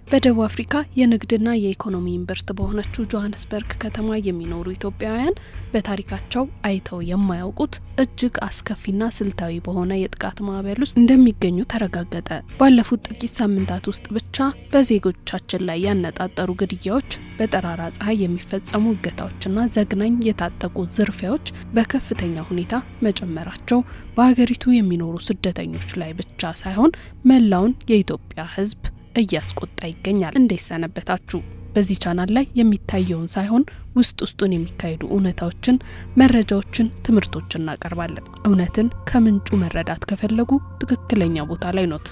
በደቡብ አፍሪካ የንግድና የኢኮኖሚ እምብርት በሆነችው ጆሀንስበርግ ከተማ የሚኖሩ ኢትዮጵያውያን በታሪካቸው አይተው የማያውቁት እጅግ አስከፊና ስልታዊ በሆነ የጥቃት ማዕበል ውስጥ እንደሚገኙ ተረጋገጠ። ባለፉት ጥቂት ሳምንታት ውስጥ ብቻ በዜጎቻችን ላይ ያነጣጠሩ ግድያዎች፣ በጠራራ ፀሐይ የሚፈጸሙ እገታዎችና ዘግናኝ የታጠቁ ዝርፊያዎች በከፍተኛ ሁኔታ መጨመራቸው በሀገሪቱ የሚኖሩ ስደተኞች ላይ ብቻ ሳይሆን መላውን የኢትዮጵያ ሕዝብ እያስቆጣ ይገኛል። እንዴት ሰነበታችሁ? በዚህ ቻናል ላይ የሚታየውን ሳይሆን ውስጥ ውስጡን የሚካሄዱ እውነታዎችን፣ መረጃዎችን፣ ትምህርቶችን እናቀርባለን። እውነትን ከምንጩ መረዳት ከፈለጉ ትክክለኛ ቦታ ላይ ኖት።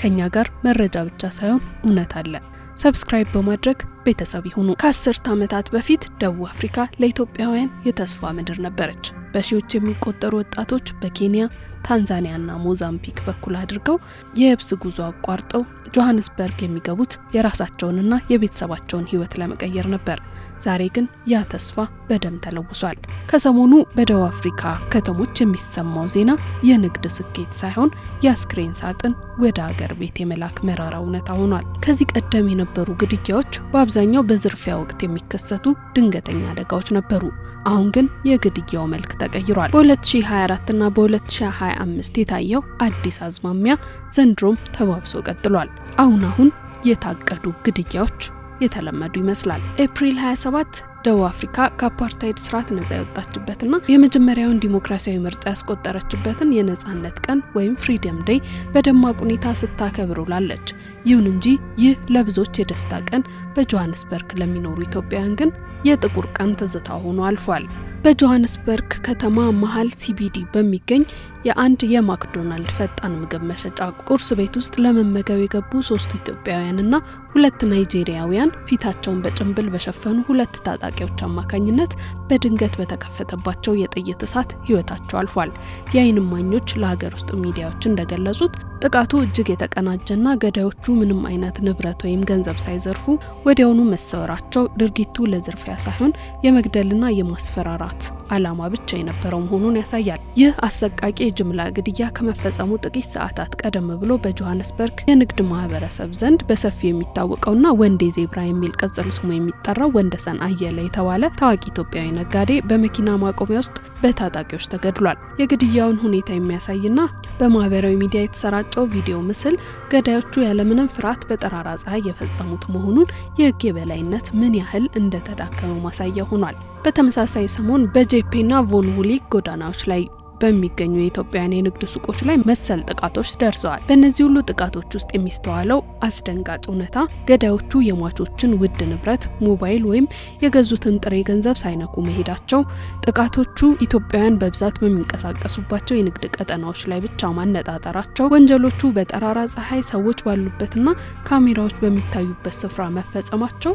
ከኛ ጋር መረጃ ብቻ ሳይሆን እውነት አለ። Subscribe በማድረግ ቤተሰብ ይሁኑ። ከ10 ዓመታት በፊት ደቡብ አፍሪካ ለኢትዮጵያውያን የተስፋ ምድር ነበረች። በሺዎች የሚቆጠሩ ወጣቶች በኬንያ፣ ታንዛኒያና ሞዛምቢክ በኩል አድርገው የየብስ ጉዞ አቋርጠው ጆሀንስበርግ የሚገቡት የራሳቸውንና የቤተሰባቸውን ሕይወት ለመቀየር ነበር። ዛሬ ግን ያ ተስፋ በደም ተለውሷል። ከሰሞኑ በደቡብ አፍሪካ ከተሞች የሚሰማው ዜና የንግድ ስኬት ሳይሆን የአስክሬን ሳጥን ወደ አገር ቤት የመላክ መራራ እውነታ ሆኗል። ከዚህ ቀደም የነበሩ ግድያዎች በአብዛኛው በዝርፊያ ወቅት የሚከሰቱ ድንገተኛ አደጋዎች ነበሩ። አሁን ግን የግድያው መልክ ተቀይሯል። በ2024 እና በ2025 የታየው አዲስ አዝማሚያ ዘንድሮም ተባብሶ ቀጥሏል። አሁን አሁን የታቀዱ ግድያዎች የተለመዱ ይመስላል። ኤፕሪል 27 ደቡብ አፍሪካ ከአፓርታይድ ስርዓት ነጻ የወጣችበትና የመጀመሪያውን ዲሞክራሲያዊ ምርጫ ያስቆጠረችበትን የነጻነት ቀን ወይም Freedom Day በደማቅ ሁኔታ ስታከብር ውላለች። ይሁን እንጂ ይህ ለብዙዎች የደስታ ቀን በጆሃንስበርግ ለሚኖሩ ኢትዮጵያውያን ግን የጥቁር ቀን ትዝታ ሆኖ አልፏል። በጆሃንስበርግ ከተማ መሀል CBD በሚገኝ የአንድ የማክዶናልድ ፈጣን ምግብ መሸጫ ቁርስ ቤት ውስጥ ለመመገብ የገቡ ሶስት ኢትዮጵያውያንና ሁለት ናይጄሪያውያን ፊታቸውን በጭንብል በሸፈኑ ሁለት ታጣቂዎች አማካኝነት በድንገት በተከፈተባቸው የጥይት እሳት ሕይወታቸው አልፏል። የዓይን እማኞች ለሀገር ውስጥ ሚዲያዎች እንደገለጹት ጥቃቱ እጅግ የተቀናጀና ገዳዮቹ ምንም አይነት ንብረት ወይም ገንዘብ ሳይዘርፉ ወዲያውኑ መሰወራቸው ድርጊቱ ለዝርፊያ ሳይሆን የመግደልና የማስፈራራት ዓላማ ብቻ የነበረው መሆኑን ያሳያል። ይህ አሰቃቂ የጅምላ ግድያ ከመፈጸሙ ጥቂት ሰዓታት ቀደም ብሎ በጆሃንስበርግ የንግድ ማህበረሰብ ዘንድ በሰፊው የሚታወቀውና ወንዴ ዜብራ የሚል ቅጽል ስሙ የሚጠራው ወንደሰን አየለ የተባለ ታዋቂ ኢትዮጵያዊ ነጋዴ በመኪና ማቆሚያ ውስጥ በታጣቂዎች ተገድሏል። የግድያውን ሁኔታ የሚያሳይና በማህበራዊ ሚዲያ የተሰራጨው ቪዲዮ ምስል ገዳዮቹ ያለምንም ፍርሃት በጠራራ ፀሐይ የፈጸሙት መሆኑን የህግ የበላይነት ምን ያህል እንደተዳከመ ማሳያ ሆኗል። በተመሳሳይ ሰሞን በጄፔና ቮን ውሊክ ጎዳናዎች ላይ በሚገኙ የኢትዮጵያውያን የንግድ ሱቆች ላይ መሰል ጥቃቶች ደርሰዋል። በእነዚህ ሁሉ ጥቃቶች ውስጥ የሚስተዋለው አስደንጋጭ እውነታ ገዳዮቹ የሟቾችን ውድ ንብረት፣ ሞባይል ወይም የገዙትን ጥሬ ገንዘብ ሳይነኩ መሄዳቸው፣ ጥቃቶቹ ኢትዮጵያውያን በብዛት በሚንቀሳቀሱባቸው የንግድ ቀጠናዎች ላይ ብቻ ማነጣጠራቸው፣ ወንጀሎቹ በጠራራ ፀሐይ ሰዎች ባሉበትና ካሜራዎች በሚታዩበት ስፍራ መፈጸማቸው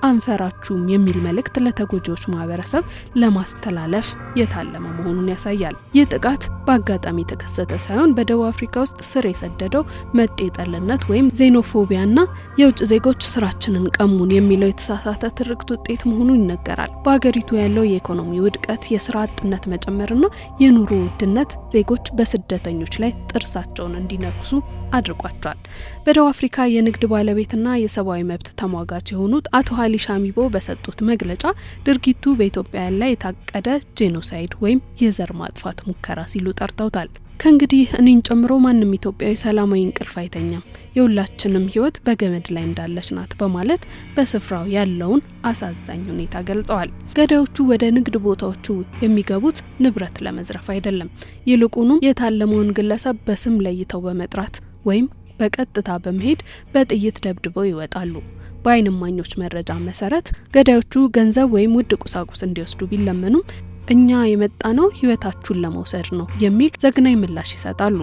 አንፈራችሁም የሚል መልእክት ለተጎጂዎች ማህበረሰብ ለማስተላለፍ የታለመ መሆኑን ያሳያል። ይህ ጥቃት በአጋጣሚ የተከሰተ ሳይሆን በደቡብ አፍሪካ ውስጥ ስር የሰደደው መጤ ጠልነት ወይም xenophobia ና የውጭ ዜጎች ስራችንን ቀሙን የሚለው የተሳሳተ ትርክት ውጤት መሆኑ ይነገራል። በሀገሪቱ ያለው የኢኮኖሚ ውድቀት፣ የስራ አጥነት መጨመርና የኑሮ ውድነት ዜጎች በስደተኞች ላይ ጥርሳቸውን እንዲነክሱ አድርጓቸዋል። በደቡብ አፍሪካ የንግድ ባለቤትና የሰብአዊ መብት ተሟጋች የሆኑት አቶ ሀሊ ሻሚቦ በሰጡት መግለጫ ድርጊቱ በኢትዮጵያውያን ላይ የታቀደ genocide ወይም የዘር ማጥፋት ሙከራ ሲሉ ጠርተውታል። ከእንግዲህ እኔን ጨምሮ ማንም ኢትዮጵያዊ ሰላማዊ እንቅልፍ አይተኛም፣ የሁላችንም ሕይወት በገመድ ላይ እንዳለች ናት በማለት በስፍራው ያለውን አሳዛኝ ሁኔታ ገልጸዋል። ገዳዮቹ ወደ ንግድ ቦታዎቹ የሚገቡት ንብረት ለመዝረፍ አይደለም። ይልቁንም የታለመውን ግለሰብ በስም ለይተው በመጥራት ወይም በቀጥታ በመሄድ በጥይት ደብድበው ይወጣሉ። በዓይን እማኞች መረጃ መሰረት ገዳዮቹ ገንዘብ ወይም ውድ ቁሳቁስ እንዲወስዱ ቢለመኑም እኛ የመጣነው ህይወታችሁን ለመውሰድ ነው የሚል ዘግናኝ ምላሽ ይሰጣሉ።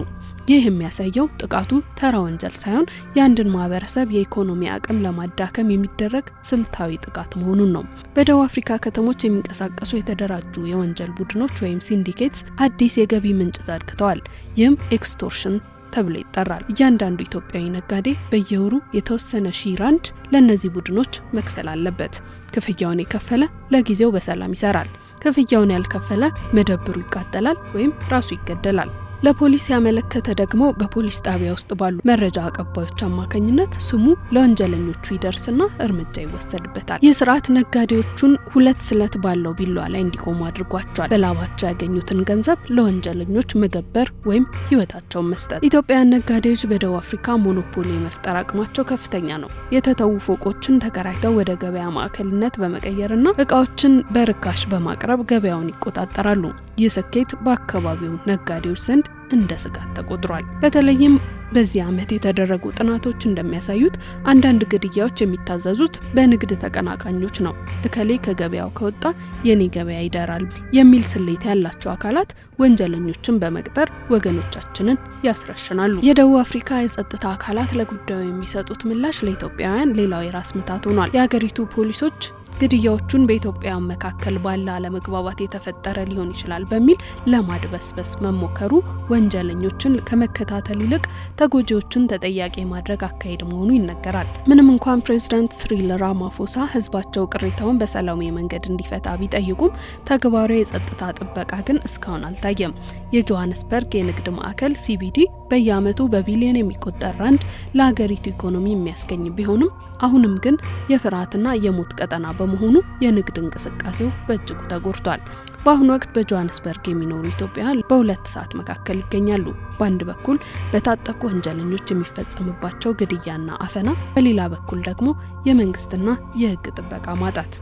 ይህ የሚያሳየው ጥቃቱ ተራ ወንጀል ሳይሆን የአንድን ማህበረሰብ የኢኮኖሚ አቅም ለማዳከም የሚደረግ ስልታዊ ጥቃት መሆኑን ነው። በደቡብ አፍሪካ ከተሞች የሚንቀሳቀሱ የተደራጁ የወንጀል ቡድኖች ወይም syndicates አዲስ የገቢ ምንጭ ዘርግተዋል። ይህም extortion ተብሎ ይጠራል። እያንዳንዱ ኢትዮጵያዊ ነጋዴ በየወሩ የተወሰነ ሺህ ራንድ ለእነዚህ ቡድኖች መክፈል አለበት። ክፍያውን የከፈለ ለጊዜው በሰላም ይሰራል። ክፍያውን ያልከፈለ መደብሩ ይቃጠላል ወይም ራሱ ይገደላል። ለፖሊስ ያመለከተ ደግሞ በፖሊስ ጣቢያ ውስጥ ባሉ መረጃ አቀባዮች አማካኝነት ስሙ ለወንጀለኞቹ ይደርስና እርምጃ ይወሰድበታል። ይህ ስርዓት ነጋዴዎቹን ሁለት ስለት ባለው ቢላዋ ላይ እንዲቆሙ አድርጓቸዋል። በላባቸው ያገኙትን ገንዘብ ለወንጀለኞች መገበር ወይም ህይወታቸውን መስጠት። ኢትዮጵያውያን ነጋዴዎች በደቡብ አፍሪካ ሞኖፖሊ የመፍጠር አቅማቸው ከፍተኛ ነው። የተተዉ ፎቆችን ተከራይተው ወደ ገበያ ማዕከልነት በመቀየርና እቃዎችን በርካሽ በማቅረብ ገበያውን ይቆጣጠራሉ። ይህ ስኬት በአካባቢው ነጋዴዎች ዘንድ እንደ ስጋት ተቆጥሯል። በተለይም በዚህ ዓመት የተደረጉ ጥናቶች እንደሚያሳዩት አንዳንድ ግድያዎች የሚታዘዙት በንግድ ተቀናቃኞች ነው። እከሌ ከገበያው ከወጣ የኔ ገበያ ይደራል የሚል ስሌት ያላቸው አካላት ወንጀለኞችን በመቅጠር ወገኖቻችንን ያስረሽናሉ። የደቡብ አፍሪካ የጸጥታ አካላት ለጉዳዩ የሚሰጡት ምላሽ ለኢትዮጵያውያን ሌላው የራስ ምታት ሆኗል። የሀገሪቱ ፖሊሶች ግድያዎቹን በኢትዮጵያውያን መካከል ባለ አለመግባባት የተፈጠረ ሊሆን ይችላል በሚል ለማድበስበስ መሞከሩ ወንጀለኞችን ከመከታተል ይልቅ ተጎጂዎችን ተጠያቂ የማድረግ አካሄድ መሆኑ ይነገራል። ምንም እንኳን ፕሬዚዳንት ሲሪል ራማፎሳ ሕዝባቸው ቅሬታውን በሰላማዊ መንገድ እንዲፈታ ቢጠይቁም ተግባራዊ የጸጥታ ጥበቃ ግን እስካሁን አልታየም። የጆሃንስበርግ የንግድ ማዕከል CBD በየዓመቱ በቢሊዮን የሚቆጠር ራንድ ለሀገሪቱ ኢኮኖሚ የሚያስገኝ ቢሆንም አሁንም ግን የፍርሃትና የሞት ቀጠና በመሆኑ የንግድ እንቅስቃሴው በእጅጉ ተጎድቷል። በአሁኑ ወቅት በጆሃንስበርግ የሚኖሩ ኢትዮጵያውያን በሁለት እሳት መካከል ይገኛሉ። በአንድ በኩል በታጠቁ ወንጀለኞች የሚፈጸምባቸው ግድያና አፈና፣ በሌላ በኩል ደግሞ የመንግስትና የህግ ጥበቃ ማጣት።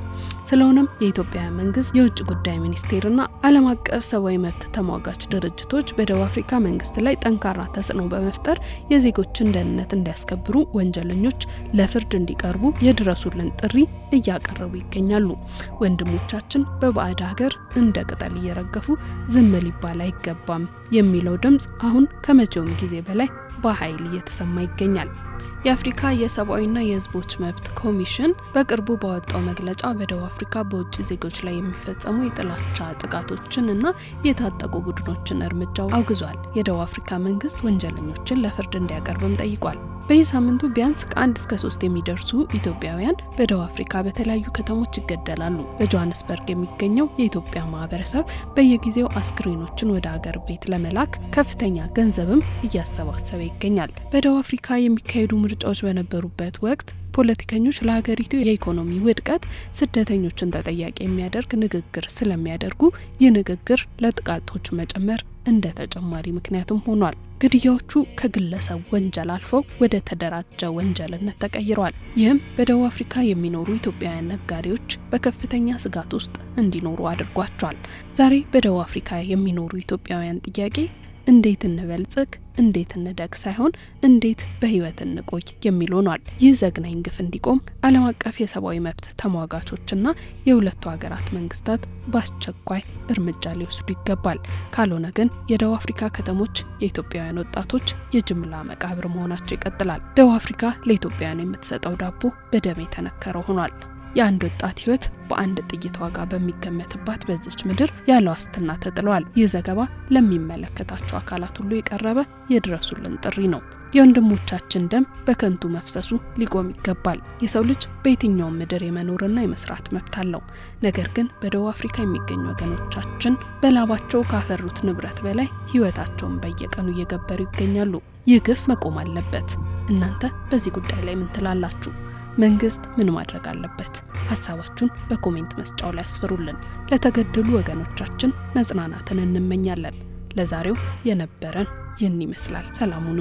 ስለሆነም የኢትዮጵያ መንግስት፣ የውጭ ጉዳይ ሚኒስቴርና ዓለም አቀፍ ሰብአዊ መብት ተሟጋች ድርጅቶች በደቡብ አፍሪካ መንግስት ላይ ጠንካራ ተጽዕኖ በመፍጠር የዜጎችን ደህንነት እንዲያስከብሩ፣ ወንጀለኞች ለፍርድ እንዲቀርቡ የድረሱልን ጥሪ እያቀረቡ ይገኛሉ። ወንድሞቻችን በባዕድ ሀገር እንደ ቅጠል እየረገፉ ዝም ሊባል አይገባም የሚለው ድምጽ አሁን ከመቼውም ጊዜ በላይ በኃይል እየተሰማ ይገኛል። የአፍሪካ የሰብአዊና የሕዝቦች መብት ኮሚሽን በቅርቡ ባወጣው መግለጫ በደቡብ አፍሪካ በውጭ ዜጎች ላይ የሚፈጸሙ የጥላቻ ጥቃቶችን እና የታጠቁ ቡድኖችን እርምጃ አውግዟል። የደቡብ አፍሪካ መንግስት ወንጀለኞችን ለፍርድ እንዲያቀርብም ጠይቋል። በየሳምንቱ ቢያንስ ከ1 እስከ 3 የሚደርሱ ኢትዮጵያውያን በደቡብ አፍሪካ በተለያዩ ከተሞች ይገደላሉ። በጆሃንስበርግ የሚገኘው የኢትዮጵያ ማህበረሰብ በየጊዜው አስክሬኖችን ወደ አገር ቤት ለመላክ ከፍተኛ ገንዘብም እያሰባሰበ ይገኛል። በደቡብ አፍሪካ የሚካሄዱ ምርጫዎች በነበሩበት ወቅት ፖለቲከኞች ለሀገሪቱ የኢኮኖሚ ውድቀት ስደተኞችን ተጠያቂ የሚያደርግ ንግግር ስለሚያደርጉ ይህ ንግግር ለጥቃቶች መጨመር እንደ ተጨማሪ ምክንያትም ሆኗል። ግድያዎቹ ከግለሰብ ወንጀል አልፈው ወደ ተደራጀ ወንጀልነት ተቀይረዋል። ይህም በደቡብ አፍሪካ የሚኖሩ ኢትዮጵያውያን ነጋዴዎች በከፍተኛ ስጋት ውስጥ እንዲኖሩ አድርጓቸዋል። ዛሬ በደቡብ አፍሪካ የሚኖሩ ኢትዮጵያውያን ጥያቄ እንዴት እንበልጽግ፣ እንዴት እንደግ ሳይሆን እንዴት በህይወት እንቆይ የሚል ሆኗል። ይህ ዘግናኝ ግፍ እንዲቆም ዓለም አቀፍ የሰብአዊ መብት ተሟጋቾችና የሁለቱ ሀገራት መንግስታት በአስቸኳይ እርምጃ ሊወስዱ ይገባል። ካልሆነ ግን የደቡብ አፍሪካ ከተሞች የኢትዮጵያውያን ወጣቶች የጅምላ መቃብር መሆናቸው ይቀጥላል። ደቡብ አፍሪካ ለኢትዮጵያውያን የምትሰጠው ዳቦ በደም የተነከረ ሆኗል። የአንድ ወጣት ህይወት በአንድ ጥይት ዋጋ በሚገመትባት በዚች ምድር ያለ ዋስትና ተጥለዋል። ይህ ዘገባ ለሚመለከታቸው አካላት ሁሉ የቀረበ የድረሱልን ጥሪ ነው። የወንድሞቻችን ደም በከንቱ መፍሰሱ ሊቆም ይገባል። የሰው ልጅ በየትኛውም ምድር የመኖርና የመስራት መብት አለው። ነገር ግን በደቡብ አፍሪካ የሚገኙ ወገኖቻችን በላባቸው ካፈሩት ንብረት በላይ ህይወታቸውን በየቀኑ እየገበሩ ይገኛሉ። ይህ ግፍ መቆም አለበት። እናንተ በዚህ ጉዳይ ላይ ምን ትላላችሁ? መንግስት ምን ማድረግ አለበት? ሀሳባችሁን በ comment መስጫው ላይ አስፍሩልን። ለተገደሉ ወገኖቻችን መጽናናትን እንመኛለን። ለዛሬው የነበረን ይህን ይመስላል። ሰላም ሁኑ።